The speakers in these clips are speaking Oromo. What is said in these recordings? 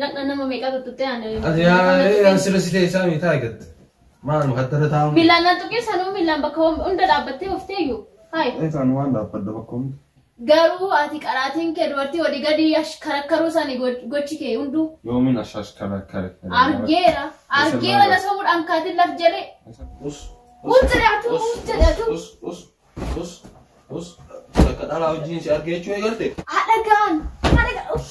dhaqna nama meeqa tuttuttee ani. Ati yaa sirra si teessaa mi taa'e gatte. Maal makattara taa'u? Miilaan na tuqee sanuu miilaan bakka hunda dhaabbattee oofteeyyu. Hayi. Eetaan waan dhaabbadha bakka hunda. Garuu ati qaraatiin kee dubartii walii gadi karakkaruu sani gochi kee hunduu. Yoomiin ashash karakkare. Argeera. Argeera na sobuudhaan kaatiin laf jalee. Us. Us jedhatu us jedhatu. Us us us us. Takka dhalaa wajjin si argee jechuu eegalte. Haadha gaan. Haadha gaan. Us.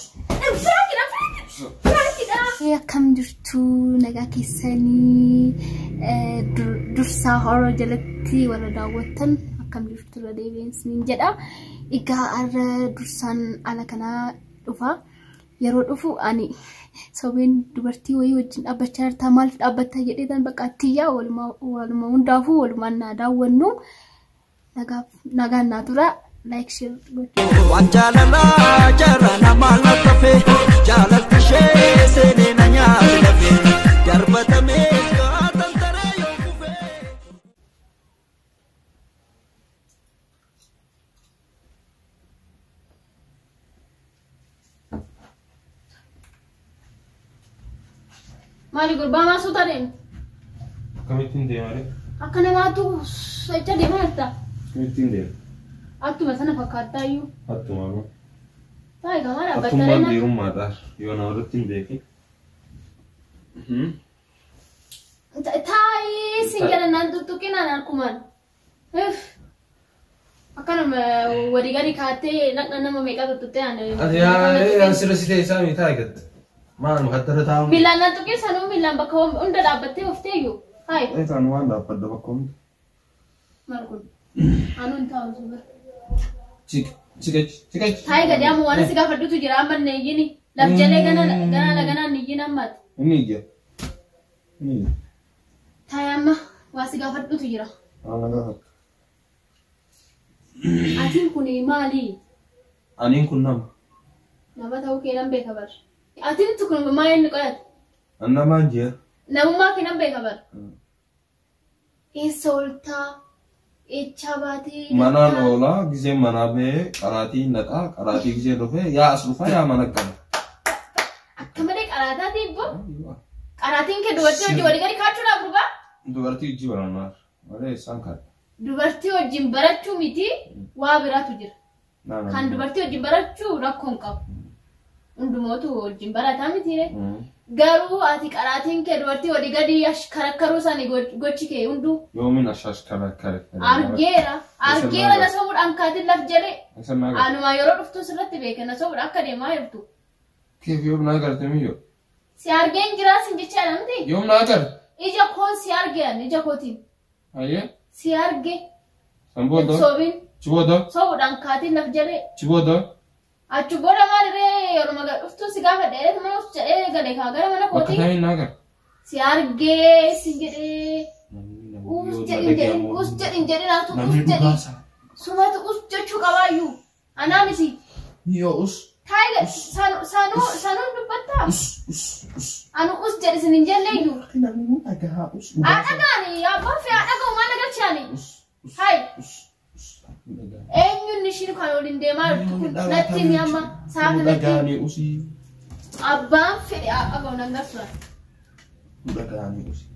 Firaakidha firaakidha. Firaakidha. Akkam jirtu nagaa keessanii dursaa horoo jalatti warra daawwattan akkam jirtu irra deebiin isiniin jedha. Egaa har'a dursaan ala kanaa dhufa. Yeroo dhufu ani sobeen dubartii wayii wajjin dhaabbachaa jirta maaliif dhaabbatta jedhee tan bakka attiyyaa waluma hundaafuu walumaan naa daawwannu nagaan naa tura. Like share gochuu. Waan jaalalaa jaarraa namaa lallafe jaalalti ishee seenee na nyaate lafe darbatamee gaatan taree yoo kufe. Maali gurbaa maa suuta deemte? Akkamittiin deema ree? Akka namaatu jecha deemaa jirta. Akkamittiin deema? Attuma sana fakkaattaa iyyuu. Attuma moo? Taa'e gamaa dhaabbattee Attummaan reena. dhiirummaadha. Yoo nama irratti hin beekin. Taa'ii sin jedha naan tuttuqinaan harkumaan. Akkanuma walii gadi kaattee dhaqna nama meeqa tuttuttee ani. Ati yaa sirra si teessaa mi taa'e gatte. Maal makattara taa'u? Miilaan na tuqee sanuu miilaan bakka hunda dhaabbattee oofteeyyu. Hayi. Eetaan waan dhaabbadha bakka hunda. Maal kun? Anuun taa'u si bira. Chik chikach chikach. Taa'ee gadi amma waan si gaafadhutu jira amma inni iyyini. Laf jalee gana gana ganaan iyyin ammaati. Inni iyya. Inni iyya. Taa'ee amma waan si gaafadhutu jira. Waan na gaafadhu. Atiin kun maali? Aniin kun nama. Nama ta'uu kee nan beeka bar. Atiin kun maal inni qoyate? An namaan jira. Namummaa kee nan beeka bar. Eessa ooltaa? Eechaa baatee? Manaan oolaa giseen manaa bahee qaraatii naqaa qaraatii gisee dhufee yaa as dhufaa yaa mana qaba. Akka malee qaraataa tiibbo. Qaraatiin kee dubartii wajjin walii gadi kaachuudhaaf gurbaa? Dubartii wajjin barannaa malee isaan kaadha. Dubartii wajjin barachuu miti waa biraatu jira. Kan dubartii wajjin barachuu rakkoo hin qabu. Hundumootu wajjin barataa miti ree. Garuu ati qaraatiin kee dubartii walii gadi karakkaruu sani gochi kee hunduu. Yoomiin ashash karakkare. Argeera. Argeera na sobuudhaan kaatiin laf jalee. Anuma yeroo dhuftu sirratti beeka na sobuudhaan akka deemaa jirtu. Keef yoom naa garte miyyoo? Si argeen jiraa sin jechaa dha miti? Yoom naa garte? Ija koon si argeen ija kootiin. Ayyee. Si arge. San booda. Sobin. Chi booda. Sobuudhaan kaatiin laf jalee. Chi booda. Achi booda maal ree yeroo magaa dhuftu si gaafa dheereet mana of jedhee galee kaa gara mana Bakka kootii. kamiin naa garte? Si argee si jedhee. Us jedhin jedhin us jedhin jedhin atu us Namni jedhin. dhugaa isaa. Sumatu us jechuu qabaayyuu. Anaa miti. Miyyoo us. Taayiga sanuu sanuun dubbattaa? Us us us. Anu us jedhi sin hin jelleeyyuu. Namni nu dhagahaa us. Haa dhagaani abbaan fee haa dhaga'u maal agarchaani? Us us Hayi. us us. Eenyuun ishiin kan waliin deemaa jirtu kun natti himi amma sa'a Nu kanatti. dhagaanii usii. Abbaan fedhe haa dhaga'u nan garsuudha. Nu dhagaanii usii.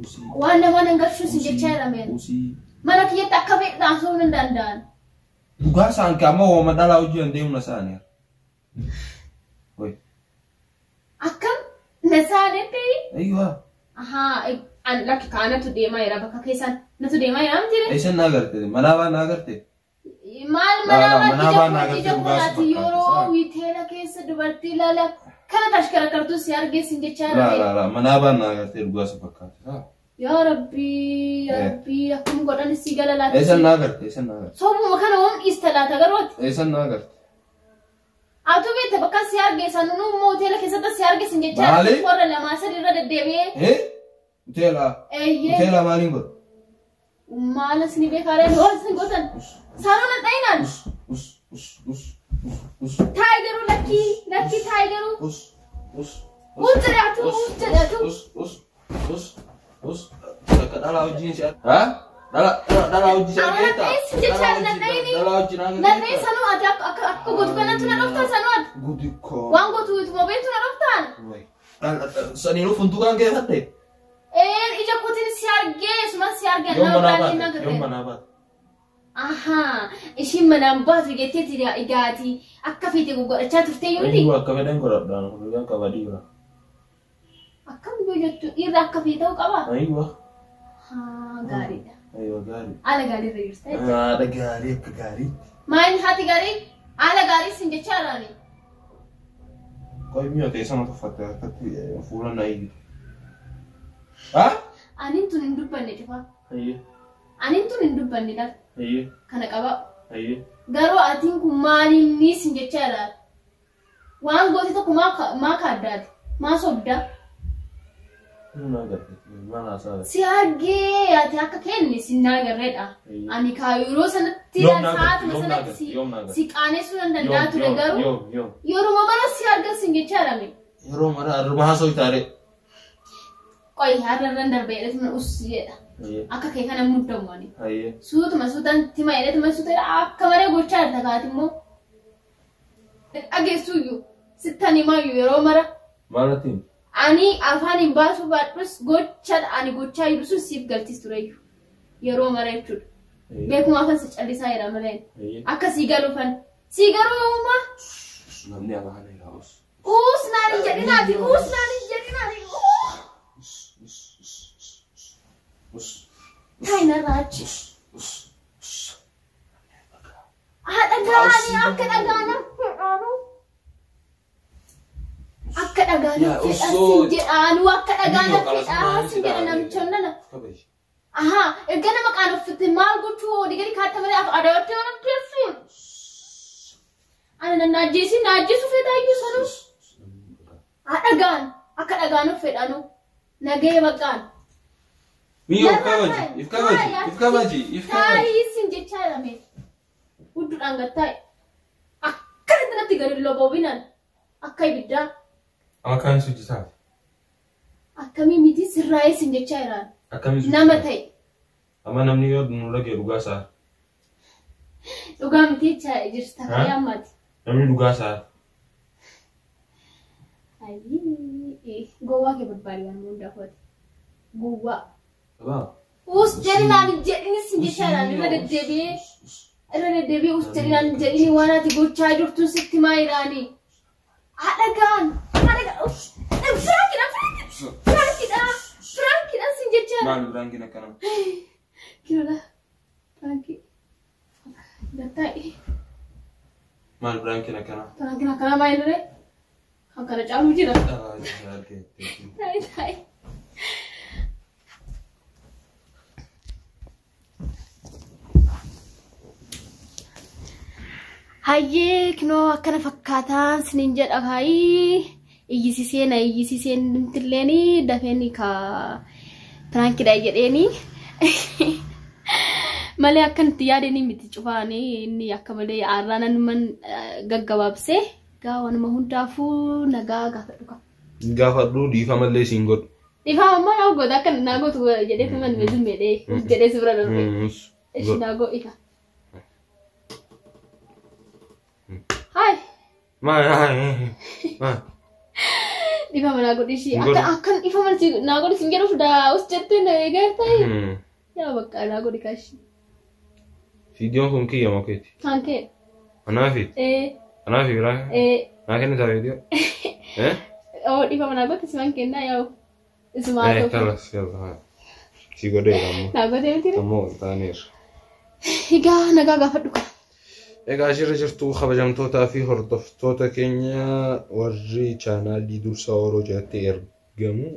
Usii. Waan namaa nan garsuun sin jechaa jira meen. Usii. Mana kiyyatti akka fedhe dhaamsuu hin danda'an. Dhugaa isaan kaama hooma dhalaa hojii hin deemna isaanii. Oi. Akkam na saanetti. Ayyuwa. Ahaa an lakki kaanatu deemaa jira bakka keessan natu deemaa jira miti ree. Eessan naa garte? Manaa baa naa garte? Maal Laa, manaa manaa baa naa baatti garte ija dhugaa si konaati yeroo fakkaata. wiiteela keessa dubartii ilaala kana tashkarakartuu si argeessin jechaa Laa jira. laa laa manaa baa naa garte dhugaa si fakkaata. Yaa Rabbii yaa Rabbii akkam godhan si gala laata. Eessan naa garte? Eessan naa garte? Sobuma kana hoom dhiista laata garuu ati. Eessan naa garte? Atu beekta bakka si argeessan nunu immoo hoteela keessatti si argeessin jechaa Maali? jira. Warra lamaa sadi irra deddeebi'ee. Eh? Hoteela. Eeyyee. Hoteela maaliin godhu? Maal isin beekaa ree maal isin gootan? Saanoo na dhayinaan. Us us us us us Taayi garuu lakkii lakkii taayi garuu. us us Us jedhatu us jedhatu. us us us us. Takka dhalaa wajjin si arge. Ha? Dhala dhala wajjin si Amma argeetta? nadheen si jechaa nadheeni. Dhala wajjin argeetta? Nadheen sanuu ati akka akka gootu kanatti na dhoftaa sanuu ati. Gudi koo. Waan gootu ituma beektu na dhoftaan. Saniinuu funtukaan keeffatte. Ija kootiin si argee suma si argee Yoom nama manaa biraan hin baate? agarre. Yoom manaa baate? Ahaa, ishiin manaan baatu jetteeti egaati akka feete godhachaa turte yoo miti. Ayyuu akka fedhan godhadhaan funtukaan qaba dhiira. Akkam yoo jettu dhiirri akka feete ta'uu qaba. Ayyuu. Haa, gaariidha. Ayyuu gaarii. Haala gaariirra jirta jechuudha. Haadha gaarii akka gaariitti. Maal haati gaarii? Haala gaarii sin jechaa jiraani. Qoy mi'a ta'e sana tuffatte akkatti fuula na iyyitu. Haa? Aniin tun hin dubbanne cufa. Ayyee. Aniin tun hin dubbanne laata. Ayyee. Kana qaba. Ayyee. Garuu atiin kun maaliin sin jechaa jiraata? Waan goote tokko maa kaaddaati? Maa sobdaa? Nuna agarre. Maal haasaa? Si argee ati akka kenne sin agarreedha. Ani kaa yeroo sanatti Yoom na agarte? sa'aatuma Yoom na sanatti agarte? si Yoom na agarte? si qaaneessuu nan danda'a ture garuu Yoom yoom. yeruma mana si argan sin jechaa jirame. Yeroo mara arraba haasoo itaaree. Qoy har'a irran darbe jedhetuma us jedha. Ayyee. Akka kee kana muddamu ani. Ayyee. Suutuma suutaan tima jedhetuma suuta akka malee gochaa jirta kaati immoo. Dhageessuyyuu sittan himaayyuu yeroo mara. Maal natti himi? Ani afaan hin baasuu baadhus gocha ani gochaa jiru sun siif galtis tureyyuu. Yeroo mara jechuudha. Ayyee. Beekuma afaan si callisaa jira malee. Ayyee. Akka sii galuufan. Sii garuu yoomuma Namni afaan egaa us. uus naan hin jedhinaati uus naan hin jedhinaati. Us us us us us Taayi narraa achi. us us. Haa dhagaanii akka dhagaana fedhaanu. Akka dhagaana Yaa, fedhaa osoo- sin jedhaanu akka dhagaana Miyyoo qala fedhaa sumaan sin jedha si namicha nana. Kabaji. Ahaa, erga nama qaanoffatte maal gochuu olii gadi kaatta malee adabattee waan teessuun. Ana nan naajjeesi naajjeesu fedhaayyuu sanuu. Haa dhagaan akka dhagaan of fedhanu nagee baqaan. Miyyoo if kabaji if kabaji if kabaji if kabaji. Taayii sin jechaa jedhame. Hudduudhaan gad taa'e. Akkanatti natti gadi loboobinaan akka ibiddaa Amma akkamiin si hojjetaa? akkamii miti sirraa'ee sin jechaa jiraan. Akkamiin si Nama hojjetaa? ta'e Amma namni yoo nu dhagee dhugaa isaa. dhugaa miti jechaa jirta Haa? kalee ammaati. Namni dhugaa isaa. Ayyii gowwaa kee barbaade waan hundaa kooti. Gowwaa. Abaa. Us jedhinaan hin jedhini sin jechaa jiraan irra deddeebi'ee irra deddeebi'ee us jedhinaan hin jedhini waan ati gochaa jirtu sitti maa jiraanii. Haadha gaan haadha gaan firaankidha firaankidha firaankidha sin jechaa jiraan. Maal biraankiin akkana? Kirola firaankii gattaa'i Maal biraankiin akkana? firaankiin akkana maayillee kan kana caalu jira. Taa'i taa'i. Hayyee kinoo akkana fakkaataan sinin jedha kaayii iyyisisee na iyyisiseen nimtilleen dafeen ka piraankidha jedheeni malee akkanatti yaadanii miti cufaanii inni akka malee aarraa nanuman gaggabaabsee gaa waanuma hundaafuu nagaa gaafadhu qaba. Gaafadhu dhiifamallee siin godhu. Dhiifama ammoo naa godha akka naa gootu jedhee fi manni zimmeedhee jedhee si bira darbe. Ishi naa godhika. Haay. Maal maal? Dhiifama naa godhi ishii. Hin Akka godhu. akkan dhiifama naa godhi sin jedhuuf daa'us jettee na eegartee. Yaa bakka naa godhi kaashi. Viidiyoon kun kiyya moo keeti? Kan kee. Anaafi? Ee Anaafi biraa? ee Naa kennitaa viidiyoo? Eh? oo dhiifama naa godhi siman kennaa yaa'u. Isumaa Eh, tokko. kalas yalla. Si godheera ammoo. Naa godhee miti. Ammoo taaneera. Egaa nagaa gaafadhu kana. Egaa asirra jirtu kabajamtootaa fi hordoftoota keenya warri chaanaalii Dursaa Oroo jalatti ergamu.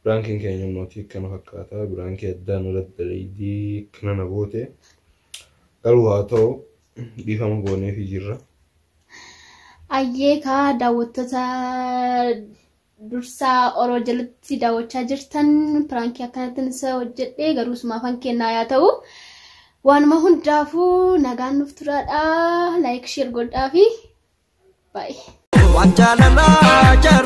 Biraankiin keenya mootii akkana fakkaata. Biraankii addaa nu daddaleeydii akkana na goote. Garuu haa ta'u dhiifama gooneefii jirra. Ayyee kaa daawwattoota Dursaa Oroo jalatti daawwachaa jirtan piraankii akkanatti isa hojjedhee garuu sumaafan kennaa yaa ta'u. Waanuma hundaafuu nagaan nuuf turaadha. Like share godhaa fi baay'ee. Waan jaalalaa jara.